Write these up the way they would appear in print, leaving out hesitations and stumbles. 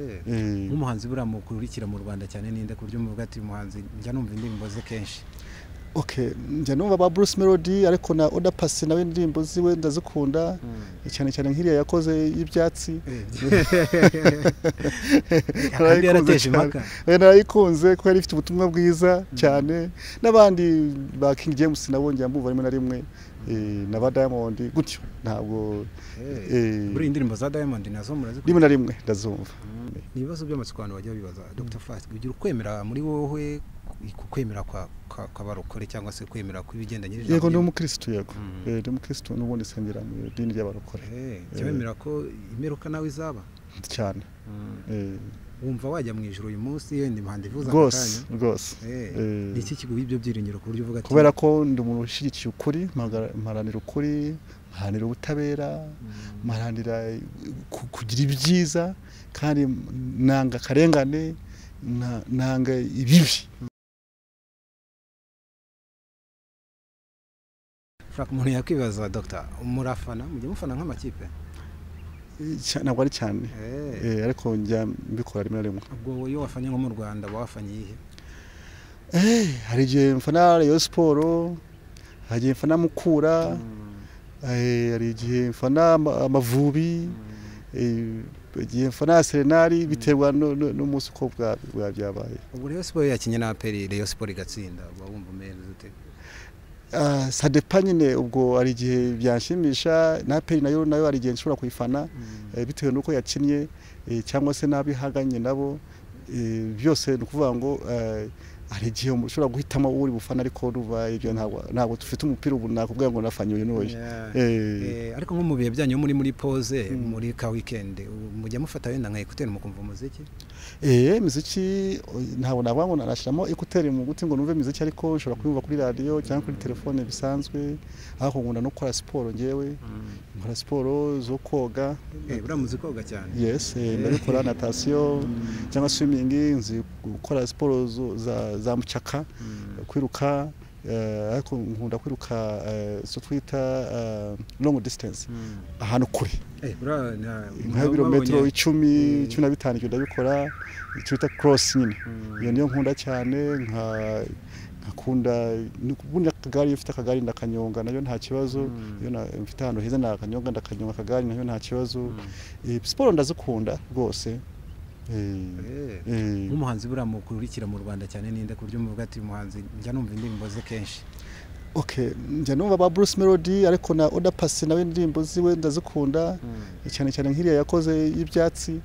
Nk'umuhanzi buriya mukurikira mu Rwanda cyane ninde, ku buryo muvuga ati umuhanzi njya numva indirimbo ze kenshi? Okay, njya numva ba Bruce Melody, ariko na Oda Paccy nawe indirimbo ziwe ndazikunda, cyane cyane nk'iriya yakoze y'ibyatsi. Kandi yarateje impaka. Narayikunze kuko yari ifite ubutumwa bwiza cyane. N'abandi ba King James nabo njya mbumva rimwe na rimwe, na ba Diamond gutyo. Ntabwo buri indirimbo za Diamond nazo murazikunda? Rimwe na rimwe ndazumva. Ni ibibazo by'amatsiko abantu bajya bibaza. Dr. Fast, ugira ukwemera muri wowe, kwemera kwa kw'abarokore cyangwa se kwemera kw'ibigendanye n'ijambo? Yego, ndi umukristo, yego. Ndi umukristo n'ubundi nsengera mu idini ry'abarokore. Cyemera ko imperuka nawe izaba? Cyane. Wumva wajya mu ijuru uyu munsi yenda imihanda ivuza? Rwose rwose. Ni iki kiguha ibyo byiringiro ku buryo uvuga ati? Kubera ko ndi umuntu ushyigikiye ukuri, mparanira ukuri, mparanira ubutabera, mparanira kugira ibyiza, kandi nanga akarengane, nanga ibibi. Frank, umuntu yakwibaza, Dr., murafana, mujya mufana nk'amakipe? Ntabwo ari cyane, ariko njya mbikora rimwe na rimwe. Ubwo iyo wafanye nko mu Rwanda wafanye iyihe? Hari igihe mfana Rayon Sport, hari igihe mfana Mukura, hari igihe mfana Amavubi, igihe mfana Arsenal, biterwa n'umunsi uko byabaye. Ubwo Rayon Sport yakinye na APR, Rayon Sport igatsinda, uba wumva umeze ute? Ça dépend nyine. Ubwo hari igihe byanshimisha, na APR nayo hari igihe nshobora kuyifana, bitewe n'uko yakinnye, cyangwa se n'abihaganye nabo. Byose ni ukuvuga ngo hari igihe ushobora guhitamo uri bufana, ariko ruba ibyo ntabwo dufite umupira ubu nakubwira ngo nafanye uyu n'uyu. Ariko nko mu bihe byanyu muri pause, muri ka weekend, mujya mufata wenda nka écouteur mukumva umuziki? Imiziki ntabwo navuga ngo narashyiramo écouteur mu gutwi ngo numve imiziki, ariko nshobora kuyumva kuri radiyo cyangwa kuri telefone bisanzwe. Ariko nkunda no gukora siporo, ngewe nkora siporo zo koga. Buriya muzi koga cyane? Yes, ndabikora, natation cyangwa swimming. Nzi gukora siporo za mucaka, kwiruka, ariko nkunda kwiruka izo twita long distance, ahantu kure, nk'ibirometero 10, 15, ibyo ndabikora, icyo bita cross nyine. Iyo niyo nkunda cyane. Nkakunda ubundi akagari, iyo ufite akagari ndakanyonga nayo nta kibazo. Iyo mfite ahantu heza nakanyonga, ndakanyonga akagari nayo nta kibazo. Siporo ndazikunda rwose. Nk'umuhanzi buriya mukurikira mu Rwanda cyane ninde, ku buryo muvuga ati umuhanzi njya numva indirimbo ze kenshi? Okay, njya numva ba Bruce Melody, ariko na Oda Paccy nawe indirimbo ziwe ndazikunda, cyane cyane nk'iriya yakoze y'ibyatsi.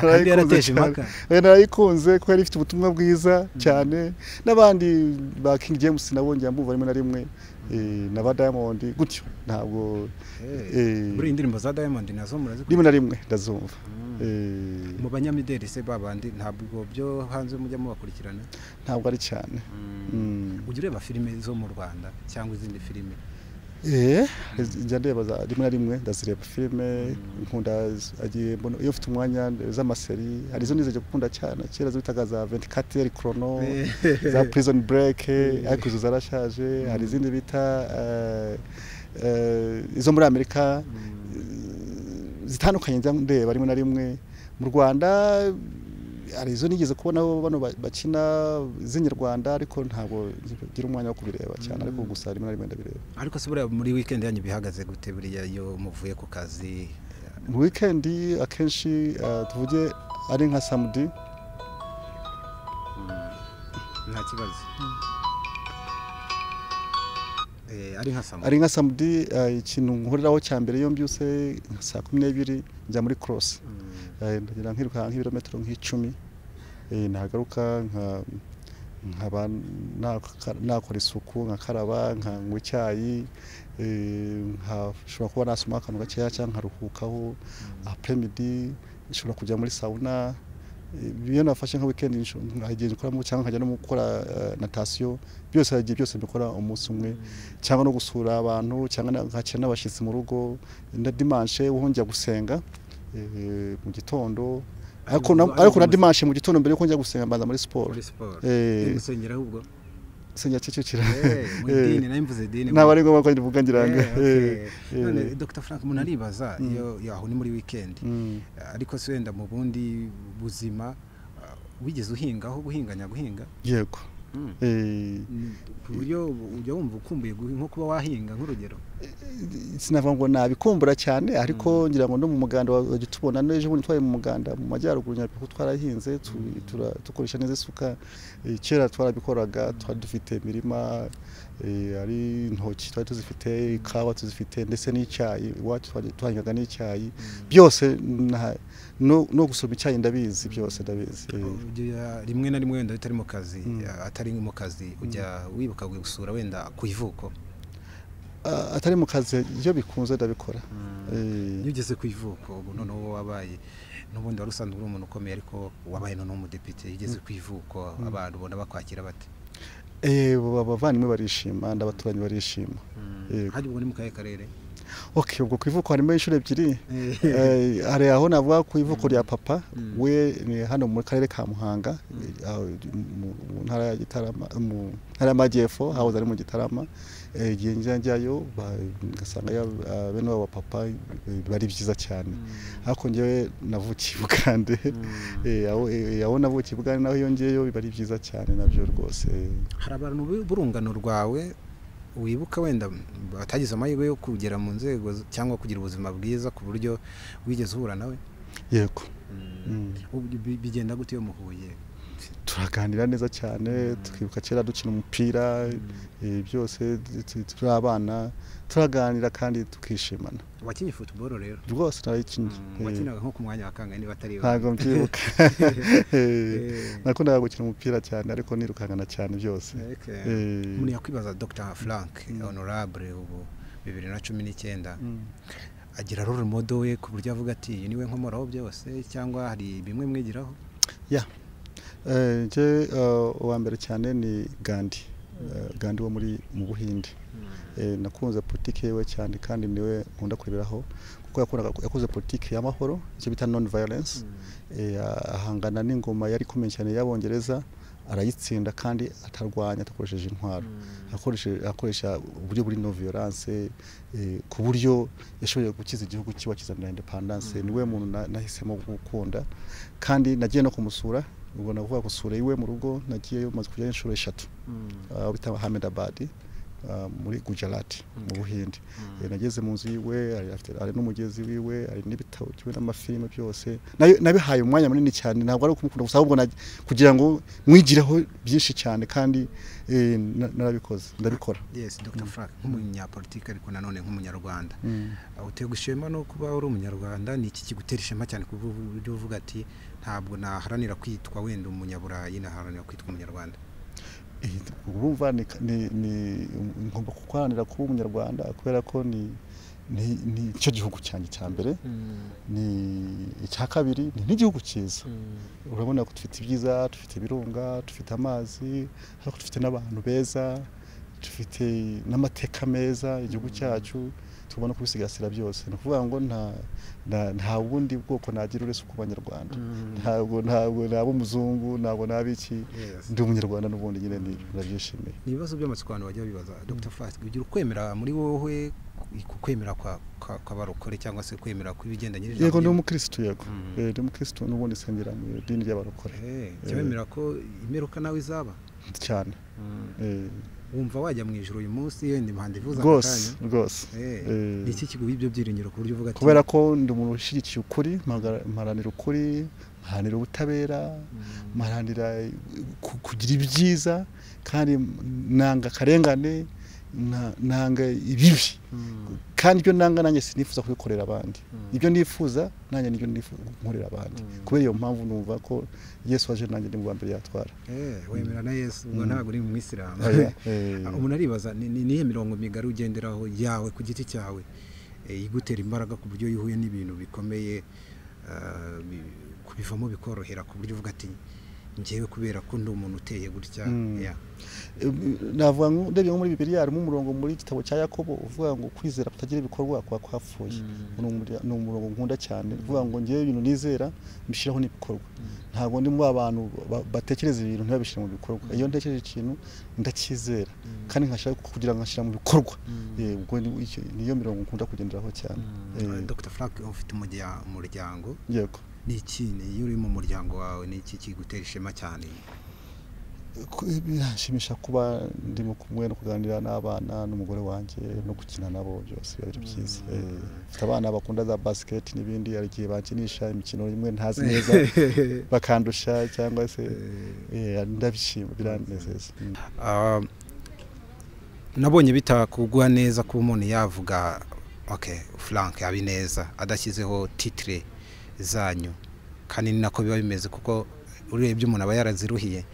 Kandi yarateje impaka. Narayikunze kuko yari ifite ubutumwa bwiza cyane. N'abandi ba King James nabo njya mbumva rimwe na rimwe, na ba Diamond gutyo. Ntabwo buri indirimbo za Diamond nazo murazikunda? Rimwe na rimwe ndazumva. Mu banyamideli se babandi, ntabwo byo hanze mujya mubakurikirana? Ntabwo ari cyane. Ujya ureba filime zo mu Rwanda cyangwa izindi filime? Njya ndeba rimwe na rimwe, ndazireba filime. Nkunda agiye mbona iyo mfite umwanya z'ama série. Hari izo nize gukunda cyane kera zo bitaga za 24 chrono, za Prison Break, ariko izo zarashaje. Hari izindi bita izo muri Amerika zitandukanye njya ndeba rimwe na rimwe. Mu Rwanda hari izo nigeze kubona bano bakina z'inyarwanda, ariko ntabwo ngira umwanya wo kubireba cyane, ariko gusa rimwe na rimwe ndabireba. Ariko se buriya muri weekend yanyu bihagaze gute, buriya iyo muvuye ku kazi? Mu weekend akenshi, tuvuge ari nka samedi, Nta kibazo. Ari nka samedi? Ari nka samedi, ikintu nkoreraho cya mbere, iyo mbyutse nka saa 12, njya muri cross. Ndagira nkiruka nk'ibirometero nk'icumi, nagaruka nkaba nakora isuku, nkakaraba, nkanywa icyayi, nkashobora kuba nasoma akantu gakeya cyangwa nkaruhukaho. Après-midi nshobora kujya muri sauna. Iyo nafashe nka weekend nkagenda nkoramo cyangwa nkajya no gukora natation. Byose hari igihe byose mbikora umunsi umwe, cyangwa no gusura abantu, cyangwa nkakira n'abashyitsi mu rugo. Na dimanche uho njya gusenga mu gitondo, ariko na dimanche mu gitondo mbere yuko njya gusenga mbanza muri siporo. Muri siporo. Gusengera ahubwo? Nsengera Kicukiro. Mu idini, nayo mvuze idini. Ntabwo ari ngombwa ko ndivuga ngira ngo. None Dr Frank, umuntu aribaza iyo aho ni muri weekend, ariko se wenda mu bundi buzima wigeze uhingaho, guhinganya guhinga? Yego. Ku buryo ujya wumva ukumbuye nko kuba wahinga nk'urugero? Sinavuga ngo nabikumbura cyane, ariko ngira ngo no mu muganda wajya tubona n'ejo bundi twari mu muganda mu majyaruguru Nyaruguru, twarahinze, dukoresha neza isuka. Kera twarabikoraga, twari dufite imirima, ari intoki twari tuzifite, ikawa tuzifite, ndetse n'icyayi iwacu twahingaga n'icyayi byose, no gusoma icyayi ndabizi, byose ndabizi. Rimwe na rimwe wenda utari mu kazi, atari mu kazi, ujya wibuka gusura wenda ku ivuko? Atari mu kazi, iyo bikunze ndabikora. Iyo ugeze ku ivuko ubu noneho wabaye, n'ubundi wari usanzwe uri umuntu ukomeye, ariko wabaye noneho umudepite, iyo ugeze ku ivuko abantu ubona bakwakira bate? Abavandimwe barishima, n'abaturanyi barishima. Hajya ubwo ni mu kahe karere? Okay, ubwo ku ivuko harimo inshuro ebyiri. Hari aho navuga ku ivuko rya papa, we ni hano mu karere ka Muhanga, mu ntara ya Gitarama, mu ntara y'Amajyepfo, hahoze ari mu Gitarama. Igihe njyayo ngasanga bene wabo papa bari byiza cyane, ariko njyewe navukiye i Bugande. Aho navukiye i Bugande naho iyo ngiyeyo biba ari byiza cyane nabyo rwose. Hari abantu b'urungano rwawe wibuka wenda batagize amahirwe yo kugera mu nzego cyangwa kugira ubuzima bwiza ku buryo wigeze uhura nawe? Yego. Bigenda gute iyo muhuye? Turaganira neza cyane, tukibuka kera dukina umupira, byose turi abana, turaganira kandi tukishimana. Wakinye football rero? Rwose narayikinye. Wakinaga nko ku mwanya wa kangahe niba atari? Ntabwo mbyibuka. Nakundaga gukina umupira cyane, ariko nirukankana cyane byose. Umuntu yakwibaza Dr Frank Honorable ubu 2019 agira role model we ku buryo avuga ati iyi niwe nkomoraho byose, cyangwa hari bimwe mwigiraho? Ya. Nje uwa mbere cyane ni Gandhi. Gandhi wo muri mu Buhinde. Nakunze politiki yewe cyane, kandi niwe nkunda kureberaho, kuko yakoze politiki y'amahoro, icyo bita non violence. Ahangana n'ingoma yari ikomeye cyane y'Abongereza, arayitsinda kandi atarwanya, atakoresheje intwaro, akoresha uburyo buri no violence, ku buryo yashoboye gukiza igihugu cyiwe, akizanira independence. Niwe muntu nahisemo gukunda, kandi nagiye no kumusura. Ubwo navuga gusura iwe mu rugo, nagiyeyo maze kujyayo inshuro 3, aho bita Ahmedabad, muri Gujarat mu Buhinde. Nageze mu nzu yiwe, ari n'umugezi wiwe, ari n'ibitabo byiwe n'amafilime byose. Nabihaye umwanya munini cyane, ntabwo ari ukumukunda gusa, ahubwo kugira ngo mwigireho byinshi cyane, kandi narabikoze, ndabikora. Yes, Dr Frank, nk'umunyapolitike ariko nanone nk'umunyarwanda, uterwa ishema no kuba uri umunyarwanda. Ni iki kigutera ishema cyane ku buryo uvuga ati ntabwo naharanira kwitwa wenda umunyaburayi, naharanira kwitwa umunyarwanda? Urumva ni ngomba guharanira kuba umunyarwanda, kubera ko ni icyo gihugu cyanjye cya mbere, ni icya kabiri, ni n'igihugu cyiza. Urabona ko dufite ibyiza, dufite ibirunga, dufite amazi, ariko dufite n'abantu beza, dufite n'amateka meza. Igihugu cyacu tubona kubisigasira byose. Ni ukuvuga ngo nta bundi bwoko nagira uretse ku banyarwanda. Ntabwo naba umuzungu, ntabwo naba iki, ndi umunyarwanda n'ubundi nyine ndabyishimiye. Ni ibibazo by'amatsiko abantu bajya bibaza Dr Frank, ugira ukwemera muri wowe, kwemera kw'abarokore cyangwa se kwemera kw'ibigendanye n'ijambo? Yego, ndi umukristo. Yego, ndi umukristo n'ubundi nsengera mu idini ry'abarokore. Cyemera ko imperuka nawe izaba? Cyane. Wumva wajya mu ijuru uyu munsi wenda imihanda ivuza? Rwose rwose. Ni iki kiguha ibyo byiringiro ku buryo uvuga ati? Kubera ko ndi umuntu ushyigikiye ukuri, mparanira ukuri, mparanira ubutabera, mparanira kugira ibyiza, kandi nanga akarengane, nanga ibibi, kandi ibyo nanga nanjye sinifuza kubikorera abandi, ibyo nifuza nanjye nibyo nifuza nkorera abandi. Kubera iyo mpamvu numva ko Yesu aje nanjye ni mu mbere yatwara. Wemera na Yesu, ubwo ntabwo uri mu Isilamu. Umuntu aribaza ni nihe mirongo migari ugenderaho yawe ku giti cyawe igutera imbaraga ku buryo uhuye n'ibintu bikomeye kubivamo bikorohera, ku buryo uvuga ati Ngewe kubera ko ndi umuntu uteye gutya. Navuga ndebye nko muri Bibiliya harimo umurongo muri gitabo cya Yakobo uvuga ngo kwizera kutagira ibikorwa kwa kwapfuye. Ni umurongo nkunda cyane, uvuga ngo ngewe ibintu nizera mbishyiraho n'ibikorwa. Ntabwo ndi mu abantu batekereza ibintu ntibabishyire mu bikorwa. Iyo ntekereje ikintu ndacyizera kandi nkashaka kugira ngo nkashyira mu bikorwa. Ubwo niyo mirongo nkunda kugenderaho cyane. Dr. Frank, ufite umuryango? Yego. Ni iki iyo uri mu muryango wawe ni iki kigutera ishema cyane? Biranshimisha kuba ndimo kumwe no kuganira n'abana n'umugore wanjye no gukina nabo, byose biba ari byiza. Mfite abana bakunda za basket n'ibindi, hari igihe bankinisha imikino imwe ntazi neza bakandusha cyangwa se ndabishima, biranezeza. Nabonye bitakugwa neza kuba umuntu yavuga okay Frank Habineza adashyizeho titre zanyu, kandi ni nako biba bimeze kuko urebye umuntu aba yaraziruhiye,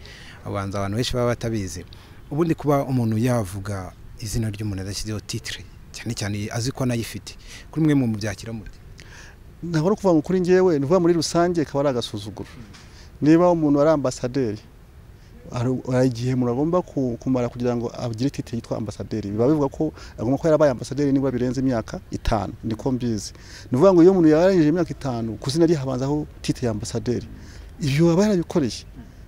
abanza abantu benshi baba batabizi. Ubundi kuba umuntu yavuga izina ry'umuntu adashyizeho titre, cyane cyane azi ko anayifite, kuri mwe mu byakira mute? Ntabwo ari ukuvuga ngo kuri njyewe, ni ukuvuga muri rusange ikaba ari agasuzuguro. Niba umuntu ari ambasaderi, hari igihe umuntu agomba kumara kugira ngo agire titre yitwa ambasaderi, biba bivuga ko agomba kuba yarabaye ambasaderi nibura birenze imyaka 5, niko mbizi. Ni ukuvuga ngo iyo umuntu yarangije imyaka 5 ku izina rye habanzaho titre ya ambasaderi, ibyo aba yarabikoreye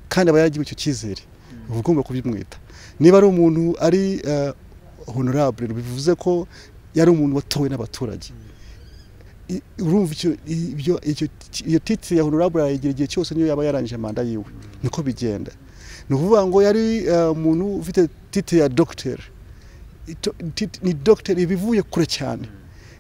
kandi aba yaragiwe icyo cyizere, uba ugomba kubimwita. Niba ari umuntu ari honorable, bivuze ko yari umuntu watowe n'abaturage. Urumva iyo titre ya honorable arayigira igihe cyose niyo yaba yarangije manda yiwe, niko bigenda. Ni ukuvuga ngo yari umuntu ufite titre ya docteur, ni docteur ibivuye kure cyane,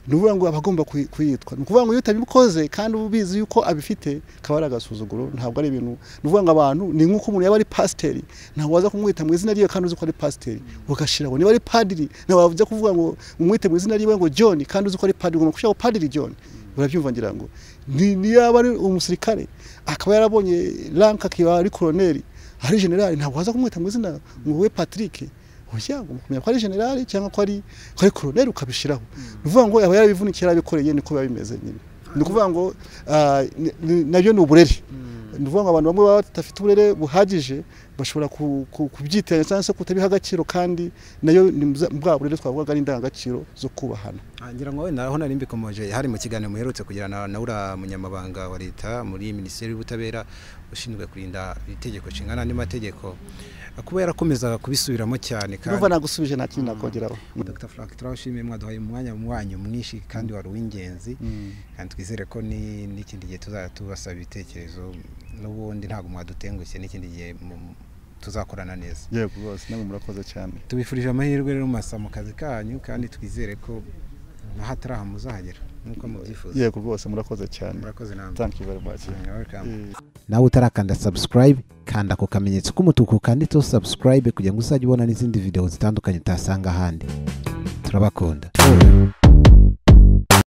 ni ukuvuga ngo aba agomba kuyitwa. Ni ukuvuga ngo iyo utabikoze kandi ubizi yuko abifite, kaba ari agasuzuguro. Ntabwo ari ibintu, ni ukuvuga ngo abantu ni nk'uko umuntu yaba ari pasiteri, ntabwo waza kumwita mu izina ryiwe kandi uzi ko ari pasiteri ugashiraho. Niba ari padiri, ntabwo waza kuvuga ngo umwite mu izina ryiwe ngo John kandi uzi ko ari padiri, ugomba gushyiraho padiri John. Urabyumva ngira ngo niyo yaba ari umusirikare akaba yarabonye rank akiba ari colonel, ari general, ntabwo waza kumwita mu izina ngo we Patrick. Oya, ugomba kumenya ko ari general cyangwa ko ari colonel ukabishiraho. Ni ukuvuga ngo aba yarabivunikiye yarabikoreye, niko biba bimeze nyine. Ni ukuvuga ngo nabyo ni uburere. Ni ukuvuga ngo abantu bamwe baba badafite uburere buhagije bashobora kubyitiranya cyangwa se kutabiha agaciro, kandi nayo ni bwa burere twavugaga ari indangagaciro zo kubahana. Ngira ngo wenda aho nari mbikomoje hari mu kiganiro muherutse kugirana na uriya munyamabanga wa leta muri Minisiteri y'Ubutabera ushinzwe kurinda itegeko nshinga n'andi mategeko, kuba yarakomezaga kubisubiramo cyane. Kandi numva nagusubije nta kintu nakongeraho. Dr. Frank, turabashimiye, mwaduhaye umwanya wanyu mwinshi kandi wari uw'ingenzi, kandi twizere ko n'ikindi gihe tuzajya tubasaba ibitekerezo, n'ubundi ntabwo mwadutengushye, n'ikindi gihe tuzakorana neza. Yego rwose, namwe murakoze cyane. Tubifurije amahirwe rero masa mu kazi kanyu, kandi twizere ko n'ahataraha muzahagera nkuko mubyifuza. Yego rwose, murakoze cyane. Murakoze namwe. Thank you very much. Welcome. Nawe utarakanda subscribe, kanda ako kamenyetso k'umutuku kanditseho subscribe kugira ngo uzajye ubona n'izindi video zitandukanye utasanga ahandi. Turabakunda.